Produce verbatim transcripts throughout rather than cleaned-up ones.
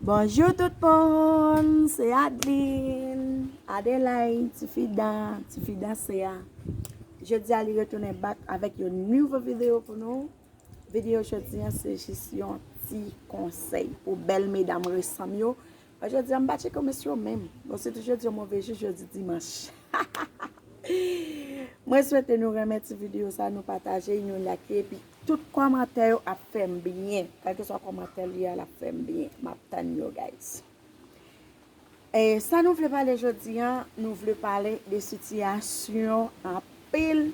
Bonjou tout moun, se Adeline, Adelaide, tifi dan, tifi danse a. Jodi a li retounen back avèk yon nouvo videyo pou nou. Videyo jodi a se jis yon ti konsèy pou bèl medam resan m yo. Jodi a m pa tcheke mesye yo menm. Bon, se tou jodi a move jou, jodi dimanch. Mwen swete nou renmen ti videyo sa, nou pataje, nou like, epi tout kòmantè yo ap fè m byen. Kèlkeswa kòmantè li a, l ap fè m byen. M ap tann yo, guys. E sa nou vle pale jodi a, nou vle pale de sitiyasyon anpil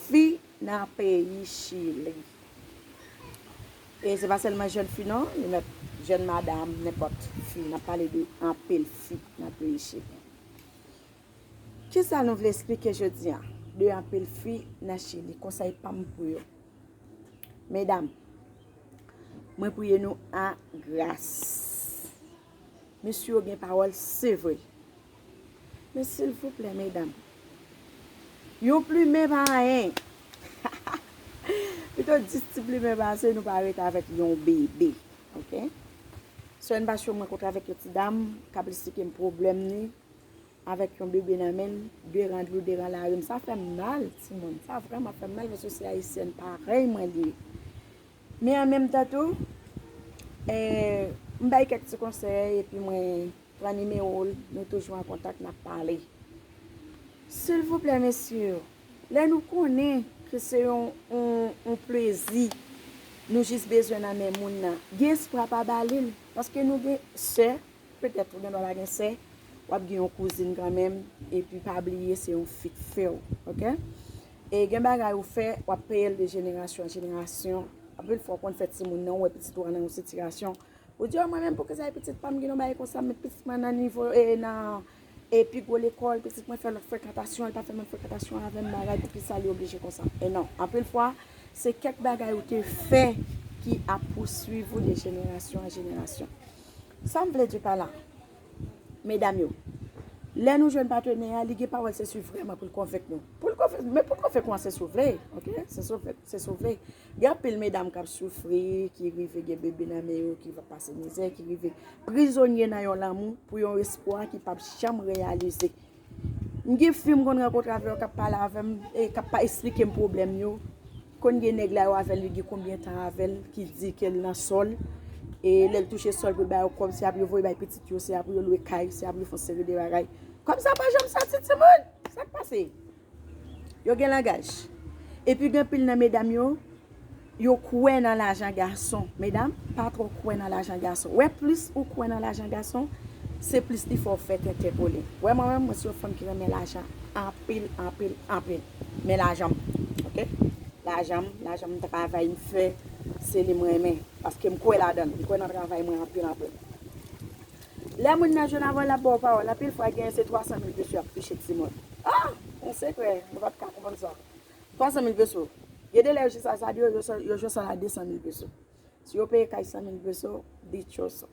fi nan peyi Chili. E se pa sèlman jèn fi non, li mèt jèn madanm, nenpòt fi. N ap pale de anpil fi nan peyi Chili. Kisa nou vle esplike jodi a de anpil fi nan Chili? Konsèy pa m pou yo. Medam, mwen priye nou a gras. Mesye yo gen pawòl, se vre. Men silvouplè, medam, yon plimen pa anyen. Pito dis ti plimen pa ase, nou pa rete avèk yon bebe. Oke? Semèn pase mwen kontre avèk yon ti dam k ap esplike m pwoblèm li avèk yon bebe nan men l, deran dlo, deran larim. Sa fè m mal, timoun. Sa vrèman fè m mal, paske se ayisyèn parèy mwen li ye. Men an menm tan tou, eh, m bay kèk ti konsèy, epi mwen pran nimewo l, nou toujou an kontak, n ap pale. Silvouplè, mesye yo, lè nou konnen ke se yon, yon, yon plezi nou jis bezwen nan men moun nan, gen espwa pa ba li l, paske nou gen sè, petèt ou gen dwa pa gen sè, w ap gen yon kouzin kanmenm, epi pa bliye se yon fi k fè w, oke? E gen bagay ou fè, w ap peye l de jenerasyon an jenerasyon. Anpil fwa w konn fè timoun nan, ou wè pitit ou an nan yon sitiyasyon, ou di, "O, mwen menm, poukisa e pitit pa m gen yon bagay konsa, m met pitit mwen nan nivo, e nan, e pi gwo lekòl, pitit mwen fè lòt frekantasyon, li pa fè menm frekantasyon avè m, bagay, poukisa li oblije konsa?" E non, anpil fwa, se kèk bagay ou te fè ki ap pouswiv ou de jenerasyon an jenerasyon. Sa m vle di pa la, medam yo, lè nou jwenn patnè a, li gen pawòl se sou vrèman pou l konvenk nou. Pou l konvenk, men pou l konvenk ou an, se sou vle, oke? Se sou vle, se sou vle. Gen anpil medam k ap soufri, ki rive gen bebe nan men yo, ki va pase mizè, ki rive prizonye nan yon lanmou pou yon espwa ki p ap janm reyalize. M gen fi m konn rankontre avè yo k ap pale avè m, e k ap pa esplike m pwoblèm yo. Konn gen nèg la yo avè l, li gen konbyen tan avè l, ki di ke l nan sòl. E lè l touche sòl pou l ba yo kòb, se ap yo voye bay pitit yo, se ap yo lwe kay, se ap yo fè yon seri de bagay. Kòm sa pa janm sòti, timoun! Sa k pase? Yo gen langaj. Epi gen pil nan medam yo, yo kwè nan lajan gason. Medam, pa twò kwè nan lajan gason. Wè, plis ou kwè nan lajan gason, se plis li fè w fè tenten pou li. Wè, mwen menm, mwen se yon fanm ki renmen lajan anpil, anpil, anpil. Men lajan m, oke? Lajan m, lajan m travay, m fè, se li m renmen. Paske m kwè ladan l. M kwè nan travay mwen anpil, anpil. Lè moun nan jwenn avè w, l ap ba w pawòl. Anpil fwa, genyen se twa san mil peso y ap touche timoun. Ah! Yon sekrè, nou pa t ka konprann sa. Twa san mil peso. Gen de lè yo jis a sa, yo, yo, yo jwenn sa la de san mil peso. Si yo peye kay san mil peso, dichoso.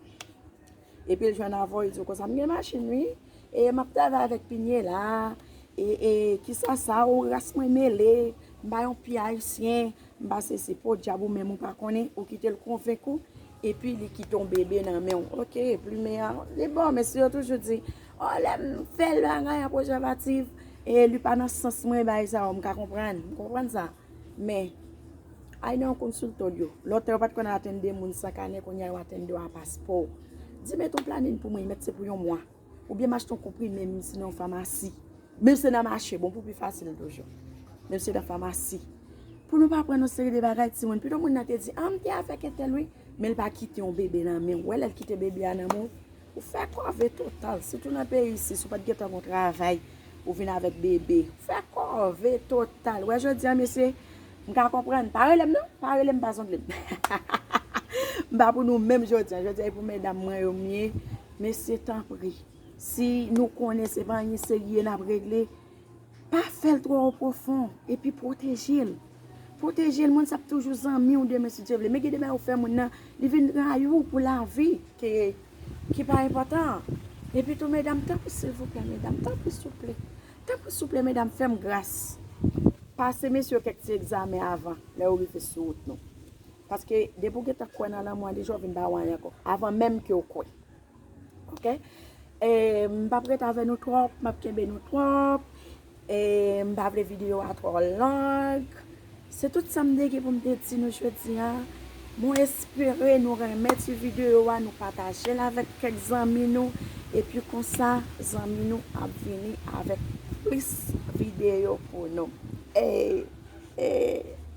Epi l jwenn avè w, li di w konsa, "M gen machin, wi. E m ap travay avèk pinye la. E, e, kisa sa, ou ras mwen mele. M pa yon pye ayisyen. M pa sesi." Po dyab, ou menm ou pa konnen, ou kite l konvenk ou. Epi li kite yon bebe nan men w. Oke, plimen an, li bon, men si yo toujou di, "O, lè m fè l bagay an prezèvatif, e li pa nan sans mwen, bagay sa yo," m ka konprann. M konprann sa. Men, ay nan yon konsiltòl yo. Lòt yo pa t konn atenn de moun san kanè, kounye a yo atenn de w a paspò. Di, "Mete yon planin pou mwen, mèt se pou yon mwa." Oubyen m achte yon konprime, menm si nan yon famasi. Menm si nan mache, bon, pou pi fasil toujou. Menm si nan famasi. Pou nou pa pran yon seri de bagay, timoun. Pito moun nan te di, "A, m te avèk entèl, wi." Men l pa kite yon bebe nan men w. Wè, lè l kite bebe a nan men w, ou fè kòve total. Sitou nan peyi isi, si w pa t gentan gon travay, ou vin avèk bebe. Ou fè kòve total. Wè, jodi a, mesye, m ka konprann. Pa rele m, non. Pa rele m, pa zongle m. M pa pou nou menm jodi a. Jodi a, e pou medam mwen yo m ye. Mesye, tanpri. Si nou konnen se pa anyen serye n ap regle, pa fè l twò o pwofon, epi pwoteje l. Pwoteje l, moun sa ap toujou zanmi w demen si Dye vle. Men gen de bagay ou fè moun nan, li vin rayi w pou lavi, ke, ki pa enpòtan. Epi tou, medam, tanpri, silvouplè, medam, tanpri, souple. Tanpri, souple, medam, fè m gras. Pase mesye yo kèk ti egzamen avan, lè yo rive sou wout nou. Paske depi w gentan kwè nan lanmou an, deja w vin pa wè anyen ankò. Avan menm ke w kwè. Ok? E, m p ap ret avè nou twòp, m ap kenbe nou twòp. E, m pa vle videyo a twò long. Se tout sa m te gen pou m te di nou jodi a. Mwen espere nou renmen ti videyo a, nou pataje l avèk kèk zanmi nou. Epi konsa, zanmi nou ap vini avèk plis videyo pou nou. E, e,